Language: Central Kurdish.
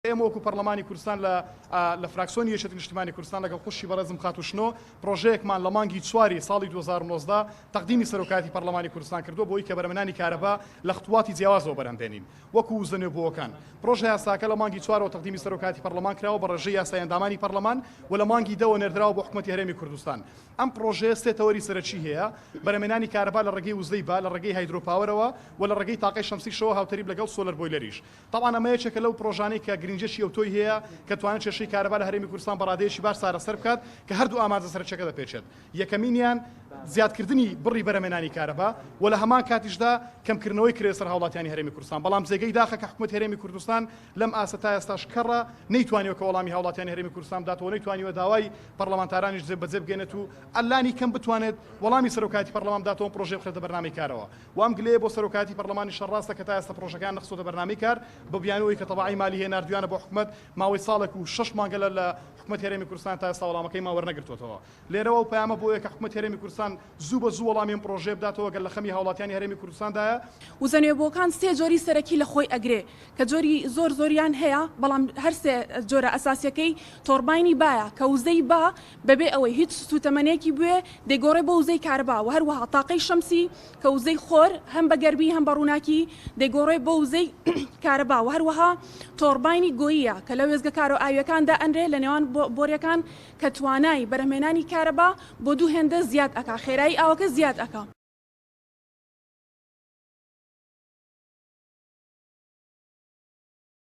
ئێمە وەکو پەرلەمانی کوردستان لە لە فراکسۆنی یەکێتی نیشتیمانی کوردستان لەگەڵ خوشکی بەڕێزم خاتوو شنۆ پرۆژەیەکمان لە مانگی چواری ساڵی 2019 تەقدیمی سەرۆکایەتی پەرلەمانی کوردستان کردووە بۆی کە بەرهەمهێنانی کارەبا لە خطواتی جیاوازەوە بەرهەم بێنین وەکو وزە نوێبووەکان. پرۆژە یاساکە لە مانگی چوارەوە تەقدیمی سەرۆکایەتی پەرلەمان کراوە بە ڕێژەی یاسای ئەندامانی پەرلەمان و لە مانگی دەوە نێردراوە بۆ حکومەتی هەرێمی کوردستان. ئەم پرۆژەیە سێ تەوەری سەرەکی هەیە، بەرهەمهێنانی کارەبا لە ڕێگەی وزەی با، لە ڕێگەی hydropower ەوە و لە ڕێگەی تاقەی شەمسیشەوە هاوتەریب لەگەڵ solar boiler یش. تەبعەن ئەمە یەکێکە لەو پرۆژانەی کە گرنگیەکی ئەوتۆی هەیە کە توانێت کێشەی کارەبا لە هەرێمی کوردستان بە ڕادەیەکی باش چارەسەر بکات کە هەردوو ئامانجە سەرەکیەکە دەپێکێت یەکەمینیان زیادکردنی بڕی بەرهەمهێنانی کارەبا و لە هەمان کاتیشدا کەمکردنەوەی کرێ سەر هاوڵاتیانی هەرێمی کوردستان بەڵام جێگەی داخە کە حکومەتی هەرێمی کوردستان لەم ئاستە تا ئێستاش کەڕە نەیتوانیوە کە وەڵامی هاوڵاتیانی هەرێمی کوردستان بداتەوە نەیتوانیوە داوای پەرلەمانتارانیش بەجێ بگەێنێت و لانی کەم بتوانێت وەڵامی سەرۆکایەتی پەرلەمان بداتەوە پرۆژەی بخرێتە بەرنامەی کارەوە و ئەم گلەیە بۆ سەرۆکایەتی پەرلەمانیش ڕاستە کە تا ئێستا پرۆژەکەیان نەخستۆتە بەرنامەی کار بە بیانووی کە تەبعی مالی هەیە ناردویانە بۆ حکومەت ماوەی ساڵێک و شەش مانگە لە لە حکومەتی هەرێمی کوردستان تا ئێستا وەڵامەکەیمان وەرنەگرتووەتەوە. لێرەوە ئەو پەیامە بۆیە کە حکومەتی هەرێمی کوردستان زوو بە زوو وەڵامی ئەم پرۆژەیە بداتەوە گەر لە خەمی هاوڵاتیانی هەرێمی کوردستاندایە. وزە نوێبووەکان سێ جۆری سەرەکی لە خۆی ئەگرێ کە جۆری زۆر زۆریان هەیە بەڵام هەر سێ جۆرە ئەساسیەکەی تۆڕباینی بایە کە وزەی با بەبێ ئەوەی هیچ سووتەمەنیەکی بوێ دەیگۆڕێ بۆ وزەی کارەبا وە هەروەها تاقەی شەمسی کە وزەی خۆر هەم بە گەرمی هەم بە ڕووناکی دەیگۆڕێ بۆ وزەی کارەبا وە هەروەها تۆڕباینی گۆییە کە لە وێستگە کارۆ ئاویەکان دائەنرێ لە نێوان بۆریەکان کە توانای بەرهەمهێنانی کارەبا بۆ دوو هێندە زیاد ئەکا خێرایی ئاوەکە زیاد ئەکا.